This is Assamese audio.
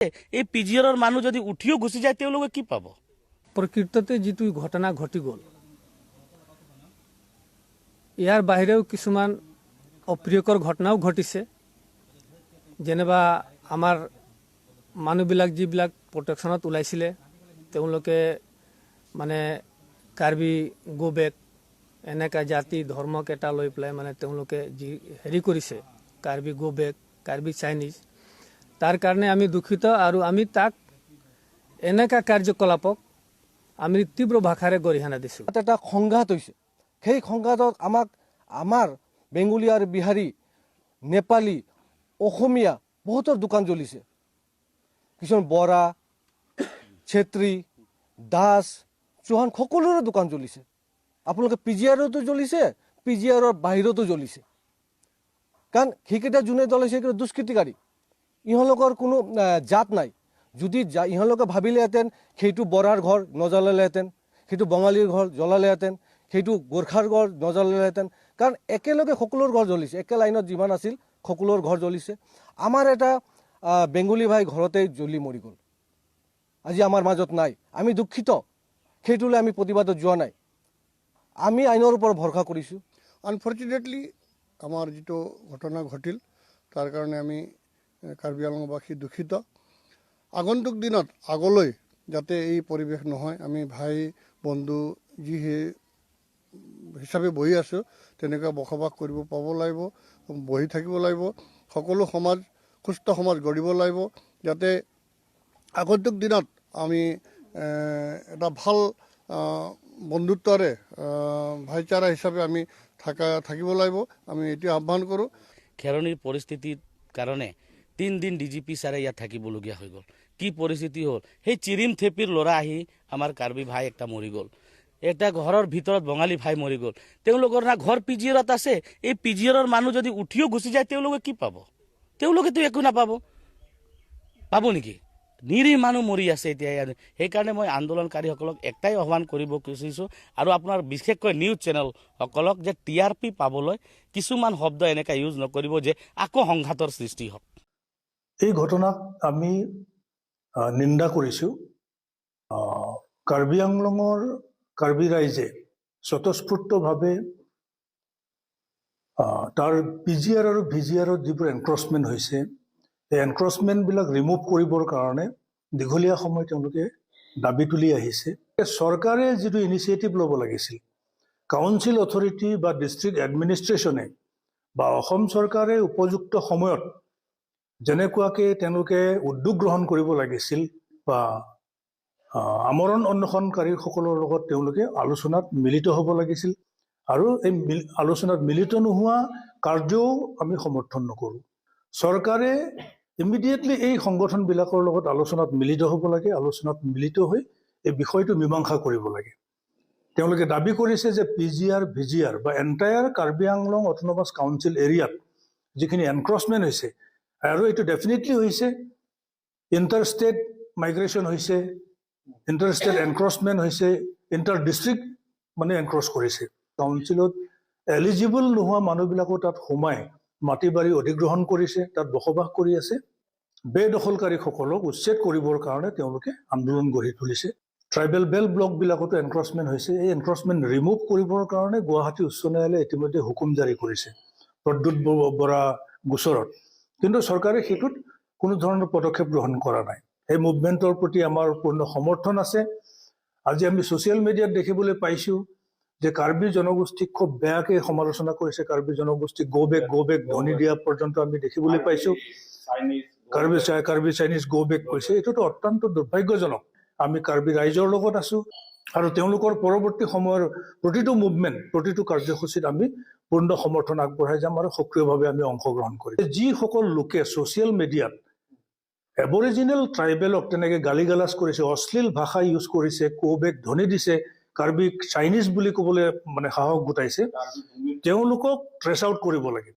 এই পি জি আৰৰ মানুহ যদি উঠিও গুচি যায়, তেওঁলোকে কি পাব? প্ৰকৃততে যিটো ঘটনা ঘটি গ'ল, ইয়াৰ বাহিৰেও কিছুমান অপ্ৰিয়কৰ ঘটনাও ঘটিছে। যেনিবা আমাৰ মানুহবিলাক যিবিলাক প্ৰটেকশ্যনত ওলাইছিলে, তেওঁলোকে মানে কাৰ্বি গ' বেক, এনেকা জাতি ধৰ্মকেইটা লৈ পেলাই মানে তেওঁলোকে যি হেৰি কৰিছে, কাৰ্বি গ' বেক, কাৰ্বি চাইনিজ, তাৰ কাৰণে আমি দুখিত আৰু আমি তাক এনেকা কাৰ্যকলাপক আমি তীব্ৰ ভাষাৰে গৰিহণা দিছোঁ। তাত এটা সংঘাত হৈছে। সেই সংঘাতত আমাক আমাৰ বেংগলী আৰু বিহাৰী, নেপালী, অসমীয়া বহুতৰ দোকান জ্বলিছে। কিছুমান বৰা, ছেত্ৰী, দাস, চৌহান সকলোৰে দোকান জ্বলিছে। আপোনালোকে পি জি আৰতো জ্বলিছে, পি জি আৰৰ বাহিৰতো জ্বলিছে। কাৰণ সেইকেইটা যোনে জ্বলাইছে, সেইকেইটা দুষ্কৃতিকাৰী। ইহঁলোকৰ কোনো জাত নাই। যদি ইহঁলোকে ভাবিলেহেঁতেন সেইটো বৰাৰ ঘৰ নজ্বলালেহেঁতেন, সেইটো বঙালীৰ ঘৰ জ্বলালেহেঁতেন, সেইটো গোৰ্খাৰ ঘৰ নজ্বলালেহেঁতেন। কাৰণ একেলগে সকলোৰ ঘৰ জ্বলিছে। একে লাইনত যিমান আছিল, সকলোৰ ঘৰ জ্বলিছে। আমাৰ এটা বেংগলী ভাই ঘৰতে জ্বলি মৰি গ'ল। আজি আমাৰ মাজত নাই। আমি দুখিত। সেইটোলৈ আমি প্ৰতিবাদত যোৱা নাই। আমি আইনৰ ওপৰত ভৰসা কৰিছোঁ। আনফৰ্চুনেটলি আমাৰ যিটো ঘটনা ঘটিল, তাৰ কাৰণে আমি কাৰ্বি আংলংবাসী দুখিত। আগন্তুক দিনত আগলৈ যাতে এই পৰিৱেশ নহয়, আমি ভাই বন্ধু যি হিচাপে বহি আছোঁ, তেনেকুৱা বসবাস কৰিব পাব লাগিব, বহি থাকিব লাগিব। সকলো সমাজ, সুস্থ সমাজ গঢ়িব লাগিব, যাতে আগন্তুক দিনত আমি এটা ভাল বন্ধুত্বৰে ভাইচাৰা হিচাপে আমি থাকিব লাগিব। আমি এইটো আহ্বান কৰোঁ। খেৰণিৰ পৰিস্থিতিৰ কাৰণে 3 দিন ডি জি পি ছাৰে ইয়াত থাকিবলগীয়া হৈ গ'ল। কি পৰিস্থিতি হ'ল? সেই চিৰিম থেপিৰ ল'ৰা আহি আমাৰ কাৰ্বি ভাই একটা মৰি গ'ল। এটা ঘৰৰ ভিতৰত বঙালী ভাই মৰি গ'ল। তেওঁলোকৰ না ঘৰ পি জি আৰত আছে। এই পি জি আৰৰ মানুহ যদি উঠিও গুচি যায়, তেওঁলোকে কি পাব? তেওঁলোকেতো একো নাপাব। পাব নেকি? নিৰীহ মানুহ মৰি আছে এতিয়া ইয়াত। সেইকাৰণে মই আন্দোলনকাৰীসকলক একটাই আহ্বান কৰিব খুজিছোঁ আৰু আপোনাৰ বিশেষকৈ নিউজ চেনেলসকলক যে টি আৰ পি পাবলৈ কিছুমান শব্দ এনেকৈ ইউজ নকৰিব যে আকৌ সংঘাতৰ সৃষ্টি হওক। এই ঘটনাক আমি নিন্দা কৰিছোঁ। কাৰ্বি আংলঙৰ কাৰ্বি ৰাইজে স্বতঃস্ফূৰ্তভাৱে তাৰ পি জি আৰ আৰু ভি জি আৰত যিবোৰ এনক্ৰচমেণ্ট হৈছে, এই এনক্ৰচমেণ্টবিলাক ৰিমুভ কৰিবৰ কাৰণে দীঘলীয়া সময় তেওঁলোকে দাবী তুলি আহিছে। চৰকাৰে যিটো ইনিচিয়েটিভ ল'ব লাগিছিল, কাউন্সিল অথৰিটি বা ডিষ্ট্ৰিক্ট এডমিনিষ্ট্ৰেশ্যনে বা অসম চৰকাৰে উপযুক্ত সময়ত যেনেকুৱাকে তেওঁলোকে উদ্যোগ গ্ৰহণ কৰিব লাগিছিল বা আমৰণ অনশনকাৰীসকলৰ লগত তেওঁলোকে আলোচনাত মিলিত হ'ব লাগিছিল আৰু এই আলোচনাত মিলিত নোহোৱা কাৰ্যও আমি সমৰ্থন নকৰোঁ। চৰকাৰে ইমিডিয়েটলি এই সংগঠনবিলাকৰ লগত আলোচনাত মিলিত হ'ব লাগে। আলোচনাত মিলিত হৈ এই বিষয়টো মীমাংসা কৰিব লাগে। তেওঁলোকে দাবী কৰিছে যে P G R, V G R বা entire Karbi Anglong autonomous council এৰিয়াত যিখিনি এনক্ৰচমেণ্ট হৈছে, আৰু এইটো ডেফিনেটলি হৈছে, ইণ্টাৰ ষ্টেট মাইগ্ৰেশ্যন হৈছে, ইণ্টাৰ ষ্টেট এনক্ৰচমেণ্ট হৈছে, ইণ্টাৰ ডিষ্ট্ৰিক্ট মানে এনক্ৰচ কৰিছে। কাউন্সিলত এলিজিবল নোহোৱা মানুহবিলাকো তাত সোমাই মাটি বাৰী অধিগ্ৰহণ কৰিছে, তাত বসবাস কৰি আছে। বেদখলকাৰীসকলক উচ্ছেদ কৰিবৰ কাৰণে তেওঁলোকে আন্দোলন গঢ়ি তুলিছে। ট্ৰাইবেল বেল্ট ব্লকবিলাকতো এনক্ৰচমেণ্ট হৈছে। এই এনক্ৰচমেণ্ট ৰিমুভ কৰিবৰ কাৰণে গুৱাহাটী উচ্চ ন্যায়ালয়ে ইতিমধ্যে হুকুম জাৰি কৰিছে প্ৰদ্যুৎ বৰা গোচৰত। কিন্তু চৰকাৰে সেইটোত কোনো ধৰণৰ পদক্ষেপ গ্ৰহণ কৰা নাই। এই মুভমেণ্টৰ প্ৰতি আমাৰ পূৰ্ণ সমৰ্থন আছে। আজি আমি ছ'চিয়েল মিডিয়াত দেখিবলৈ পাইছোঁ যে কাৰ্বি জনগোষ্ঠীক খুব বেয়াকে সমালোচনা কৰিছে। কাৰ্বি জনগোষ্ঠীক গ' বেক, গ' বেক ধ্বনি দিয়া পৰ্যন্ত আমি দেখিবলৈ পাইছোঁ। কাৰ্বি চাইনিজ গ' বেক কৈছে। এইটোতো অত্যন্ত দুৰ্ভাগ্যজনক। আমি কাৰ্বি ৰাইজৰ লগত আছো আৰু তেওঁলোকৰ পৰৱৰ্তী সময়ৰ প্ৰতিটো মুভমেণ্ট, প্ৰতিটো কাৰ্যসূচীত আমি পূৰ্ণ সমৰ্থন আগবঢ়াই যাম আৰু সক্ৰিয়ভাৱে আমি অংশগ্ৰহণ কৰিম। যিসকল লোকে ছ'চিয়েল মিডিয়াত এবৰিজিনেল ট্ৰাইবেলক তেনেকে গালি গালাজ কৰিছে, অশ্লীল ভাষা ইউজ কৰিছে, গ' বেক ধ্বনি দিছে, কাৰ্বিক চাইনিজ বুলি ক'বলৈ মানে সাহস গোটাইছে, তেওঁলোকক ট্ৰেচ আউট কৰিব লাগে।